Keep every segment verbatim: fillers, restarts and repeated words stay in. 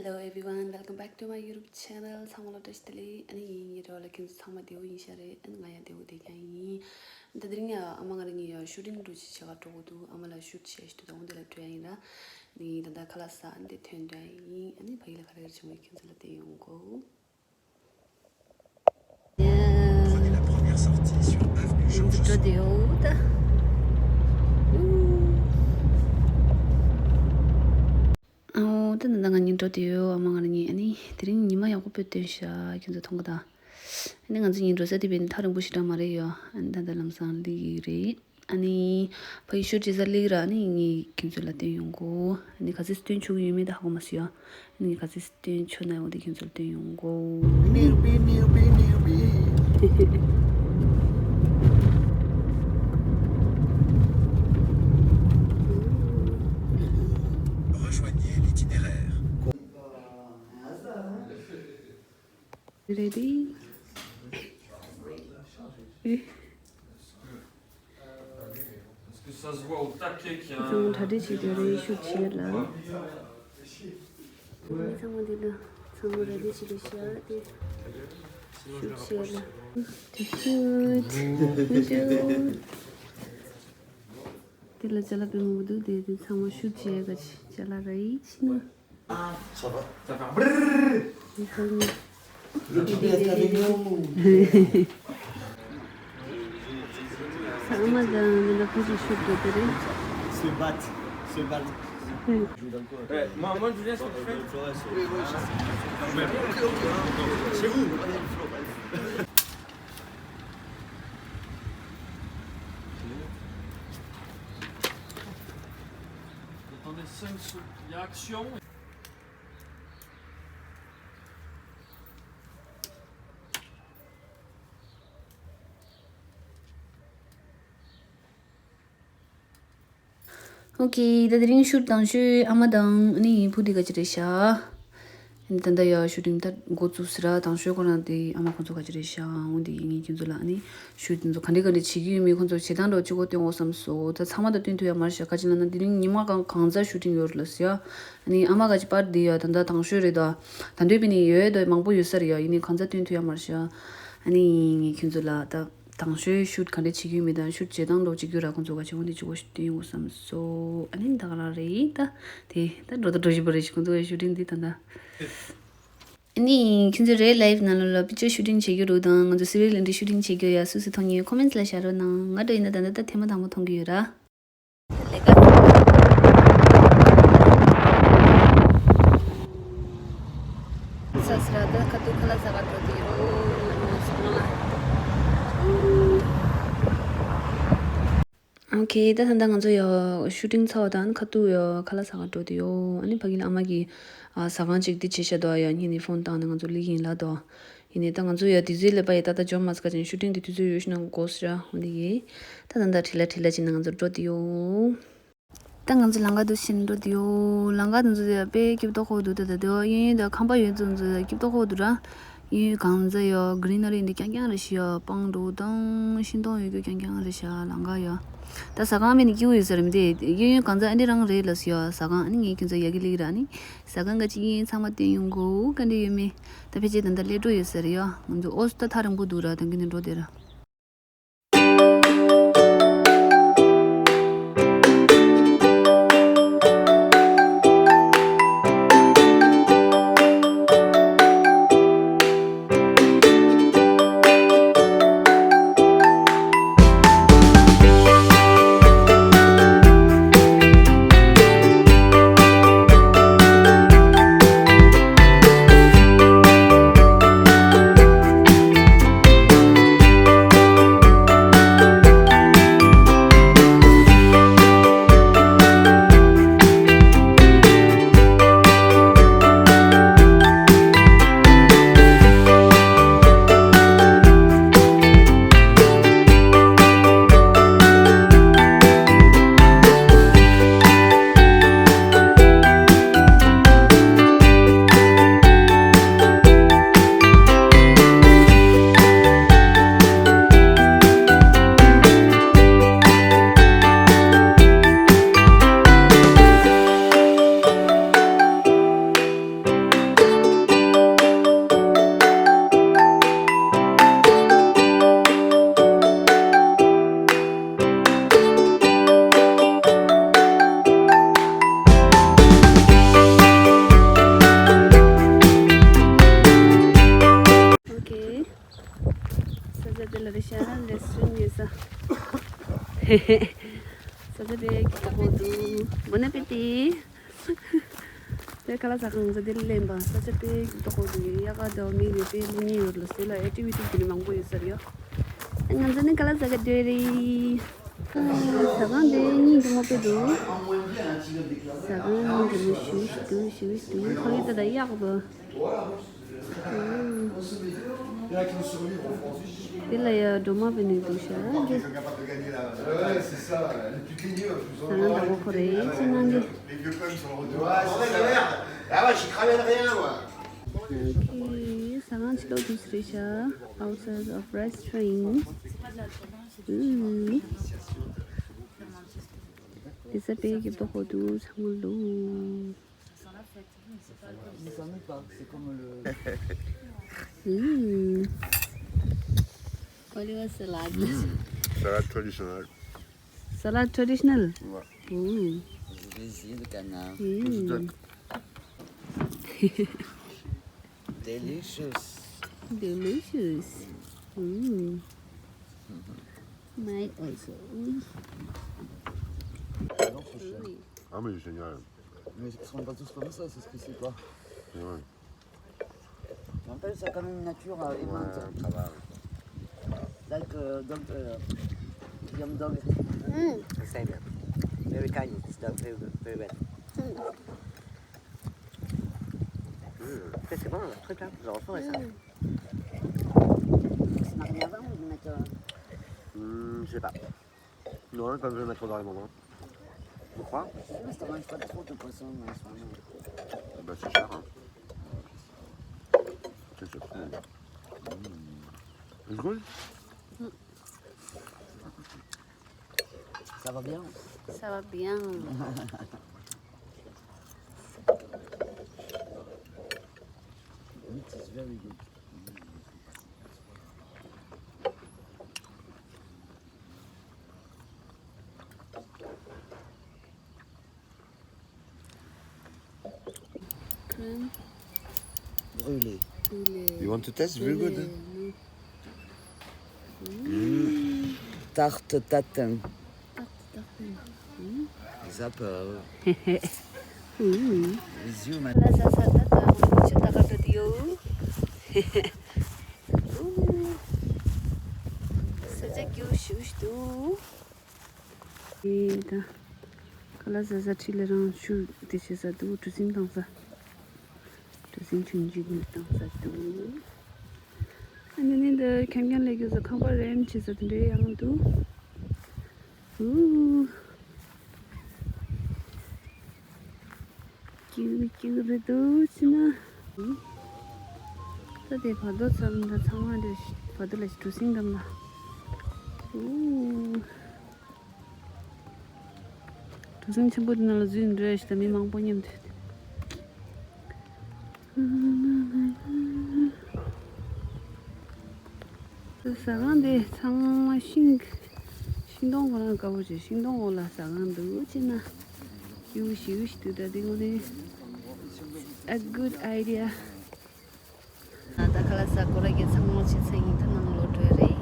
Hello everyone, welcome back to my YouTube channel. ཚང་མ་ལ་བཀྲ་ཤིས་བདེ་ལེགས། ཨ་ནི་ངའི་རོགས་ལ་ཁྱེད་ཚོ་ཚང་མ་བདེ་པོ་ཡིན་ཤག་རེད། ཨ་ནི་ང་ཡང་བདེ་པོ་བསྡད་ཀྱང་ཡིན། ད་དེ་རིང་ཡང་ཨ་མ་ང་རང་གཉིས་ཡང་ཤུ་ཊིང་འགྲོ་ཅིག་བྱེད་ག་འགྲོ་གི་འདུག་ཨ་མ་ལ་ཤུཊ་བྱེད་ཤུ་ཊི་དང་འོ་འདི་ལ་འགྲོ་ཡ་ཡིན་ར། ནི་ད་ལྟ་ཁ་ལག་ཟ་ཨ་ནི་དེ་ཐོན་འགྲོ་ཡ་ཡིན། ཨ་ནི་ཕ་གི་ལ་ག་རེ་ག་རེ་བྱུང་བའི་ཁྱེད་ཚོ་ལ་བསྟན་ཡོང་གོ། འགྲོ་དེ་ཡོད་ད། ཨོ་ད་ད་ང་གཉིས་འགྲོ་དེ་ཡོད། ཨ་མ་ང་གཉིས། ཨ་ནི་དེ་རིང་ཉི་མ་ཡག་པོ་དཔེ་སྟོན་ཤག་ཁྱེད་ཚོ་མཐོང་གི་ད། ཨ་ནི་ང་ཚོ་གཉིས་འགྲོ་ས་དེ་བས་ནི་ཐག་རིང་པོ་ཞེ་དྲག་མ་རེད་ཡོད། ཨ་ནི་ད་ད་ལམ་སང་སླེབས་ཀྱི་རེད། ཨ་ནི་ཕ་གི་ཤུཊ་བྱེད་ས་སླེབས་ཀྱི་ར། ཨ་ནི་ངས་ཁྱེད་ཚོ་ལ་སྟོན་ཡོང་གོ། ཨ་ནི་ག་ཚོད་སྟོན་ཆོག་གི་ཡོད་མེད་ད་ཧ་གོ་མ་སོང་ཡ། ཨ་ནི་ག་ཚོད་སྟོན་ཆོག་ན་ཡང་འོ་དེ་ཁྱེད་ཚོ་ལ་སྟོན་ཡོང་གོ། Rejoignez l'itinéraire. Ready? Parce que ça se voit au taquet qu'il y a un. ཚང་མ་གྲ་སྒྲིག་བྱེད་དུས་རེད། ཤུཊ་བྱེད་ལ། ཚང་མ་འདི་ལ་ཚང་མ་གྲ་སྒྲིག་བྱེད་དུས་ཤག་དེ་ཤུཊ་བྱེད་ལ། དེ་ཤུཊ་ཤུཊ། དེ་ལ་ཅ་ལག་དཔེ་མང་པོ་འདུག་དེ་དེ་ཚང་མ་ཤུཊ་བྱེད་ག་ཅ་ལག་ར་ཡིན་ཕྱིན། Ça va. Brrr. Le T P S avec nous. ཚང་མ་ལ་འདི་འདྲ་ཕུ་ཞིག་ཤུཊ་འགྲོ་དེ་རེད། Se battre, se battre. Ouais, moi, moi, je viens sur le fait. Chez vous. Attendez cinq secondes. Il y a action. ཨོ་ཁེ། ད་དེ་རིང་ཤུཊ་དང་ཤོས་ཨ་མ་དང་ཨ་ནི་བུ་དེ་ག་ཅི་རེད་ཤག་ཨ་ནི་ད་ལྟ་ཡ་ཤུ་ཊིང་ད་འགོ་བཙུགས་ཟེར་ར། དང་ཤོས་ཁོ་རང་དེ་ཨ་མ་ཁོང་ཚོ་ག་ཅི་རེད་ཤག་འོ་དེ་ཡིན་ངས་ཁྱེད་ཚོ་ལ་ཨ་ནི་ཤུཊ་དེ་ཚོ་ག་འདྲས་ག་འདྲས་བྱེད་ཀྱི་ཡོད་མེད་ཁོང་ཚོ་བྱེད་སྟངས་འདྲ་བོ་གཅིག་པོ་སྟོན་འོ་བསམ་སོང་། ད་ཚང་མ་ད་སྟོན་ཐུབ་ཡ་མ་རེད་ཤག་ག་ཅི་ལབ་ན་དེ་རིང་ཉི་མ་གང་གང་ཚ་ཤུ་ཊིང་ཡོད་རེད་ལ་ཟེར་ཡ། ཨ་ནི་ཨ་མ་ག་ཅི་པར་དེ་ཡ་ད་ལྟ་དང་ཤོས་རེད་ད། ད་འདོད་པའི་ནི་ཡོད་ཡོད་ད་མང་པོ་ཡོད་ས་རེད་ཡ། ཡིན་ནའི་གང་ཚ་སྟོན་ཐུབ་ཡ་མ་རེད་ཤག་ཨ་ནི་ངས་ཁྱེད་ཚོ་ལ་ད། དང་ཤོས་ཤུཊ་ག་འདྲས་བྱེད་ཀྱི་ཡོད་མེད་དང་ཤུཊ་བྱེད་སྟངས་འདྲ་བོ་གཅིག་གྱུར་ར་ཁོང་ཚོ་ག་བྱེད་འོ་འདི་གཅིག་པོ་ཞིག་སྟོན་ཡོང་བསམ་སོང་། ཨ་ནི་ད་ག་རང་རེད་ད། དེ་ད་འགྲོ་ད་འགྲོ་བཞིན་པ་རེད་ཤག་ཁོང་ཚོ་གི་ཤུ་ཊིང་འདི་ད་ད། ཨ་ནི་ཁྱེད་ཚོ་རེད་ལའིབ་ནང་ལོགས་ལ་པིག་ཅར་ཤུ་ཊིང་བྱེད་རྒྱུ་རུ་དང་ང་ཚོ་སི་རི་ལི་འདྲ་ཤུ་ཊིང་བྱེད་རྒྱུ་ཡ་སུ་སུ་མཐོང་ཉེ་ཁོ་མེན་ཊི་ལ་བཞག་རོགས་གནང་། ང་འདྲ་ཡིན་ན་ད་ད་ད་ཐེངས་མ་དང་པོ་མཐོང་གི་ཡོད་ར། ལས་ཀ་ས་སི་ར་ད་ཁ་ཐུག་ཁ་ལག་ཟ་ག་འགྲོ་དུས་ཡོད། ཨོ་ཁེ། ད་ད་ལྟ་ང་ཚོ་ཡ་ཤུ་ཊིང་ཚར་བ་དང་ཁ་ཐུག་ཡ་ཁ་ལག་ཟ་ག་འགྲོ་དུས་ཡོད། ཨ་ནི་ཕ་གི་ལ་ཨ་མ་གི་ཨ་ཟ་ཁང་ཅིག་འདི་བྱེད་ཤ་དོ་ཡ་ཉིན་ནི་ཕོན་བཏང་ནས་ང་ཚོ་སླེབས་ཡིན་ལ་དོ། ཡིན་ནའི་ད་ང་ཚོ་ཡ་དུས་ཚོད་ལས་པ་ཡ་ཏག་ཏག་འབྱོར་མ་སོང་ག་ཅིག་ཤུ་ཊིང་དེ་དུས་ཚོད་ཡོད་ཤི་ན་དགོས་ཤི་ར་འོ་འདི་ཡིན། ད་ད་ད་ཁྲི་ལ་ཁྲི་ལ་ཅིག་ན་ང་ཚོ་འགྲོ་དུ་ཡོད། ད་ང་ཚོ་ལམ་ཁ་དུ་ཕྱིན་འགྲོ་དུ་ཡོད། ལམ་ཁ་དུ་ཚོ་ཡ་དཔེ་སྐྱིད་པོ་ཏོག་ཧོ་འདུག་ད་ད་དེ་གཡས་གཡོན་ད་ཁང་པ་ཡོད་ཚོ་ཚོ་ཡ་སྐྱིད་པོ་ཏོག་ཧོ་འདུག་ར། གཡས་གཡོན་གང་ཚ་ཡ་གྷི་རི་ན་རི་འདི་རྐྱང་རྐྱང་རེད་ཤི་ཡ། སྤང་འགྲོ་དང་ཤིང་སྡོང་ཡོད་རྒྱུ་རྐྱང་རྐྱང་རེད་ཤ་ལམ་ཁ་ཡ། ད་ཟ་ཁང་མེད་ནི་སྐྱིད་པོ་ཡོད་ས་རེད་མི་དེ་གཡས་གཡོན་གང་ཚ་ཨ་འདི་རང་རེད་ལ་སི་ཡ་ཟ་ཁང་ཨ་ནི་ངས་ཁྱོད་ཚོ་ཡ་གི་ལིག་ར་ནི། ཟ་ཁང་ག་ཅིག་ཡིན་ཚང་མ་བསྟན་ཡོང་གོ་ག་འདྲ་ཡོད་མེད། ད་ཕལ་ཆེར་ད་ལྟ་སླེབས་འགྲོ་ཡོད་ས་རེད་ཡ། ང་ཚོ་ཨོ་སི་ད་ཐག་རིང་པོ་འདུག་ར་ད་གིན་ནས་འགྲོ་བསྡད་ར། ས་ཆ་དཔེ་སྐྱིད་པོ་འདུག Bon appétit. དེ་ཁ་ལག་ཟ་ཁང་ཟ་དེ་ལེན་པ་ས་ཆ་དཔེ་སྐྱིད་པོ་འདུག་ཡག་ག་དེ་མི་རེ་དཔེ་ལེན་ཡོད་ལ་སེ་ལ་ཨེག་ཊི་བི་ཊི་དེ་ནི་མང་པོ་ཡོད་ས་རེད་ཡ། ང་ཚོ་ནི་ཁ་ལག་ཟ་ག་འགྲོ་རེད། ཟ་ཁང་དེ་སྙིང་རྗེ་མོ་དཔེ་འདུག་ཟ་ཁང་སྙིང་རྗེ་མོ་ཞེ་པོ་ཞིག་འདུག་ཞེ་པོ་ཞིག་འདུག་ཁོར་ཡུག་ད་ལྟ་ཡག་པོ། དེ་ལ་ཡ་སྒྲོལ་མ་བེ་ནི་འདུག་ཤག་ཟ་ཁང་འདྲ་པོ་ཁོ་རེད་ཅི་ན་འདི། ཟ་ཁང་ཕྱི་ལོགས་དུས་སུ་རེད་ཤག Outside of restaurant. ཨུམ། དེ་ས་དཔེ་སྐྱིད་པོ་ཁོ་འདུག་ཚང་མ་ལོ། Mais ça met pas, c'est comme le. Mmh. Oliver salad. Salad traditional. Salad traditional. Ouais. Mmh. Je vais essayer le canard. Mmh. Delicious. Delicious. Mmh. Mine also. Oui. Ah, mais c'est génial. Mais ils sont pas tous comme ça, c'est ce que c'est quoi. Ouais. En fait, c'est quand même une nature euh, aimante. Ouais, ça va. Like, euh, dog, euh, young dog. Mm. The same. Very kind, this dog, very good, very well. Mm. Mm. Après, c'est bon, le truc là, je ressens ça. Mm. C'est mariné avant ou de mettre. Euh... Hmm, je sais pas. Non, j'ai pas besoin de mettre trop d'arguments. Pourquoi? Parce que moi, je pas trop de poisson, moi, en ce moment. Bah, c'est cher, hein. C'est cher. Mm. It's good. Ça va bien? Ça va bien. It is very good. Crème brûlée. Brûlée. You want to taste? Very good, hein? Mm. Tarte tatin. Tarte tatin. Mm. Zapper. Mm. Bisous, ma. ལ་ཟ་ས་ད་ད་ང་ཚོ་ད་ག་འགྲོ་དུ་ཡོད། ས་ཆ་སྐྱིད་པོ་ཞེ་པོ་ཞིག་འདུག་ཨེ་ད། ཁ་ལག་ཟ་ས་འཁྲིས་ལ་རང་ཆུ་དེ་བྱེད་ས་འདུག་གྲུ་གཟིངས་བཏང་ས། གྲུ་གཟིངས་ཆུང་ཆུང་ནས་བཏང་ས་འདུག་ཨ་ནི་ནི་འདི་ཁེམ་ཁེམ་ལས་རྒྱུ་ས་ཁང་པ་རེམ་བྱེད་ས་དེ་འདྲའི་ཡང་འདུག་ཨུ། སྐྱིད་སྐྱིད་རེད་འདུག་ཕྱི་ན། ད་དེ་བར་དོ་ཙམ་ད་ཚང་མ་འདི་བར་དོ་ལ་གྲུ་གཟིངས་འགྲམ་ལ། ཨུ། གྲུ་གཟིངས་ཆེན་པོ་འདི་ནང་ལ་འཛུལ་འགྲོ་ཡ་ཞིག་ད་མི་མང་པོ་མཉམ་དུ། ཟ་ཁང་འདི་ཚང་མ་ཤིང་། ཤིང་སྡོང་གོ་རང་དཀར་པོ་བྱས་ཤིང་སྡོང་འོག་ལ་ཟ་ཁང་འདུག་ཅེ་ན། ཡུ་ཤི་ཡུ་ཤི་འདུག་ད་འདི་ངོ་ནས། A good idea. ད་ཁ་ལག་ཟ་གོ་ར་གི་ཚང་མ་ཆེ་ཚེ་ཡིན་ད་ནང་ལོག་འགྲོ་ཡ་རེད།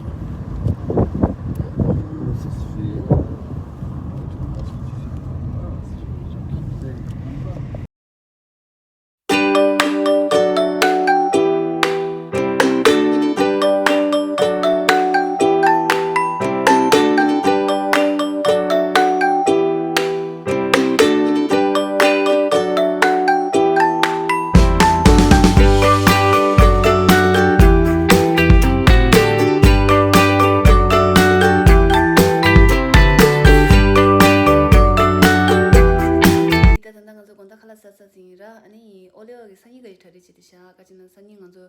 ད་ད་ལྟ་ང་ཚོ་དགོང་དག་ཁ་ལག་ཟ་ཚར་ཟིན་ཡིན་ར། ཨ་ནི་ཨོ་ལེ་བ་གི་སང་ཉིན་ག་ཡི་གྲ་སྒྲིག་བྱེད་དེ་ཤག་ཁ་ཅིག་ན་སང་ཉིན་ང་ཚོ་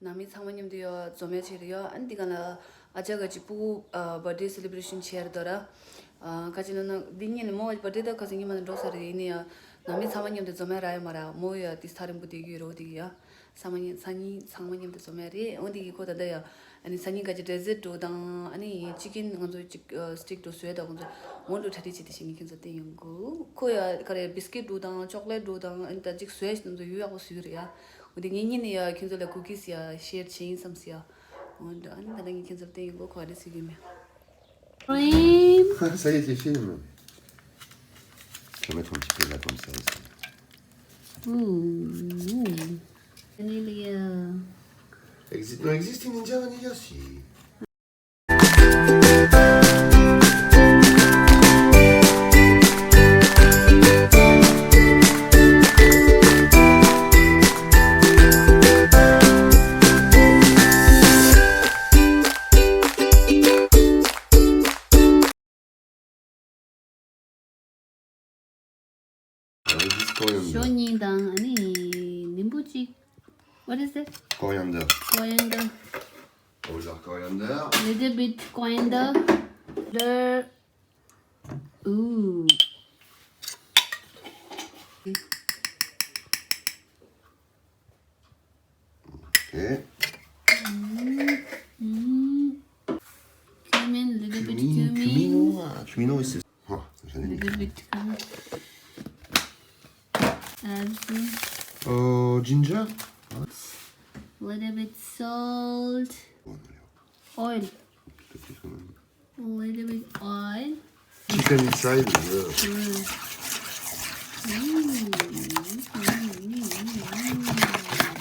ནང་མི་ཚང་མ་མཉམ་དུ་ཡོད་འཛོམས་ཡ་བྱེད་རེད་ཡོད། ཨ་ནི་འདི་ག་ལ་ཨ་ཅག་ག་ཅིག་སྤུ་གུ་ཨ་བར་ཐ་ཌེ་སེ་ལེ་བྷ་རེ་ཤན་བྱེད་ཡ་རེད་དོ་ར། ཨ་ཁ་ཅིག་ན་ན་འདི་ཉིན་ནི་མོ་བར་ཐ་ཌེ་ད་ཁ་སང་ཉི་མ་ནས་འགྲོ་ས་རེད། ཡིན་ནི་ཡ་ནང་མི་ཚང་མ་མཉམ་དུ་འཛོམས་ཡ་རག་ཡ་མ་ར། མོ་ཡ་དེ་ཐག་རིང་པོ་བསྡད་ཀྱི་ཡོད་རེད། འོ་དེ་གི་ཡ། སང་ཉིན་སང་ཉིན་ཚང་མ་མཉམ་དུ་འཛོམས་ཡ་རེད། འོ་འདི་གི་ཁོ་ད་ལྟ་ཡ། ཨ་ནི་སང་ཉིན་ག་ཅིག་ཌེ་ཛར་ཊི་འགྲོ་དང་ཨ་ནི་ཅི་ཀེན་ང་ཚོ་ཅིག་ཨ་སི་ཊིག་འགྲོ་བཟོས་དང་ཁོང་ཚོ་འོ་འགྲོ་གྲ་སྒྲིག་བྱེད་དེ་ཤེས་ངེས་ཁྱེད་ཚོ་བསྟན་ཡོང་གོ་ཁོ་ཡ་ག་རེ་བིས་ཀིཊ་འགྲོ་དང་ཅོག་ལེཊ་འགྲོ་དང་ཨ་ནི་ད་ཅིག་བཟོས་ཤིག་ང་ཚོ་ཡུ་ཡག་པོ་བཟོས་རེད་ཡ། འོ་འདི་ངེད་གཉིས་ནས་ཡ་ཁྱེད་ཚོ་ལ་ཀུ་ཀིས་ཡ་ཤེར་བྱེད་ཡིན་བསམ་སི་ཡ། འོ་འདྲ་ཨ་ནི་ད་ལྟ་ངས་ཁྱེད་ཚོ་བསྟན་ཡོང་གོ་ཁོ་ཨ་རེ་སི་གི་མེ། རིམ། Ça y est, c'est fini. Je vais mettre un petit peu là comme ça aussi. Ouh. Vanilla. Exi- non, existe Ninja Vanilla, si. Coriander. ཞོ་གཉིས་དང་ཨ་ནི་ནིམ་བུ་གཅིག What is that? Coriander. Coriander. Powder coriander. Little bit coriander. There. Ooh. Okay. Mm. Cumin, little bit cumin. Cumin, ah, cumin, c'est. Oh, j'en ai mis. Little bit cumin. Herbs. Euh, ginger. Little bit salt. Oh, non, non. Oil. Peut-être quand même. Little bit oil. Chicken inside. Yeah. Mm. Mm. Mm, mm, mm,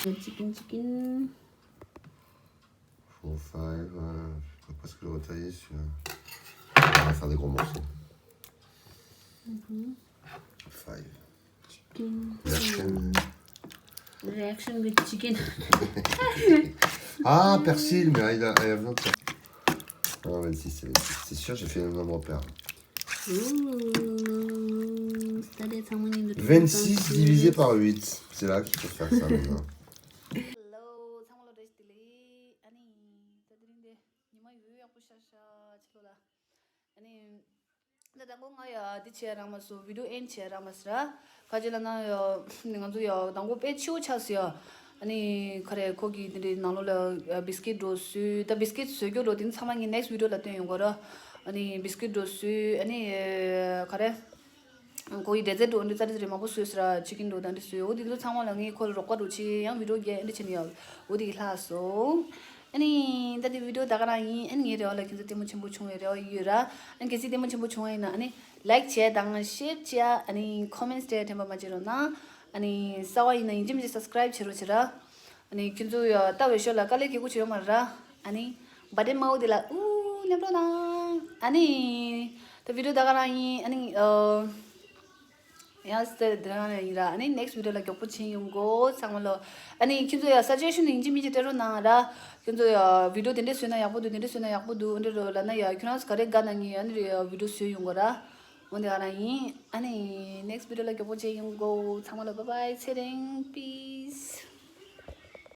mm. Chicken, chicken. Four, five, euh, je sais pas ce que je vais tailler sur. On va faire des gros morceaux. Mhm. Five. Chicken. Reaction. Reaction with chicken. Ah, persil, mais I, I have not. Ah, vingt-six, c'est vingt-six. C'est sûr, j'ai fait un nombre pair. Ooh, c'est-à-dire, ça, moi, il me trouve vingt-six divisé par huit. C'est là qu'il faut faire ça maintenant. Hello, ཚང་མ་ལ་བཀྲ་ཤིས་བདེ་ལེགས། ཨ་ནི་ད་དེ་རིང་འདི་ཉི་མ་ཡོད་ཡག་པོ་ཤར་ཤག་ཕྱི་ལོགས་ལ། ཨ་ནི། ད་དང་པོ་ང་ཡ་འདི་བྱས་རག་མ་སོང་། video end བྱས་རག་མ་སོང་ར། ག་ཅི་ལབ་ན་ཡ་ང་ཚོ་ཡ་དང་པོ་དཔེ་འཕྱི་བོ་ཆགས་སོང་ཡ། ཨ་ནི་ག་རེ་ཁོ་གི་འདི་འདྲའི་ནང་ལོགས་ལ་ཡ་biscuit འདྲ་བཟོས། ད་biscuit བཟོ་རྒྱུ་འདྲ་དེ་ཚང་མ་ངས་next video ལ་སྟོན་ཡོང་གོ་ར། ཨ་ནི་biscuit འདྲ་བཟོས། ཨ་ནི་ག་རེ་ཁོ་གི་dessert འདྲ་འདི་ཙ་རི་ཙ་རི་མང་པོ་བཟོས་སོང་ར། chicken འདྲ་ད་འདི་བཟོས། འོ་དེ་ཚོ་ཚང་མ་ལ་ངས་ཁོ་ལ་རོགས་པ་འདྲ་བྱས་ཡང་video རྒྱག་འདི་བྱས་ནས་ཡ་འོ་དེ་གི་ལྷག་སོང་། ཨ་ནི་ད་དེ་video ད་ག་རང་ཡིན། ཨ་ནི་ངའི་རེ་བ་ལ་ཁྱེད་ཚོ་ལྟད་མོ་ཆེན་པོ་བྱུང་བའི་རེ་བ་ཡོད་ར། ཨ་ནི་གལ་སྲིད་ལྟད་མོ་ཆེན་པོ་བྱུང་བ་ཡིན་ན་ཨ་ནི་like བྱས་དང་share བྱས། ཨ་ནི་comments དེ་དྲན་པ་མ་བརྗེད་རོགས་གནང་། ཨ་ནི་གསར་པ་ཡིན་ན་ཡིན་གཅིག་མིན་གཅིག་subscribe བྱེད་རོགས་བྱེད་ར། ཨ་ནི་ཁྱེད་ཚོ་ཡ་ལྟ་བའི་ཞོར་ལ་དཀའ་ལས་སྐྱེལ་དགོས་ཡོད་མ་རེད་ར། ཨ་ནི་button དམར་པོ་དེ་ལ་ཨུ་མཉམ་རོགས་གནང་། ཨ་ནི་ད་video ད་ག་རང་ཡིན། ཨ་ནི་ཨ། ཡང་སྟེ་དེ་རང་ཡིན་ར། ཨ་ནི་next video ལ་མགྱོགས་པོ་ཕྱིན་ཡོང་གོ་ཚང་མ་ལོ། ཨ་ནི་ཁྱེད་ཚོ་ཡ་suggestion ཡིན་གཅིག་མིན་གཅིག་སྤྲད་རོགས་གནང་ར། ཁྱེད་ཚོ་ཡ་video དེ་འདྲས་བཟོས་ན་ཡག་པོ་འདུག་དེ་འདྲས་བཟོས་ན་ཡག་པོ་འདུག་འདྲ་རོ་ལབ་ན་ཡ་ཁྱེད་རང་ཚོ་ག་རེ་དགའ་ན་ངས་ཨ་ནི་video བཟོས་ཡོང་གོ་ར། འོ་འདི་ག་རང་ཡིན། ཨ་ནི་next video ལ་མགྱོགས་པོ་ཕྱིན་ཡོང་གོ་ཚང་མ་ལོ། bye bye ཚེ་རིང་པི།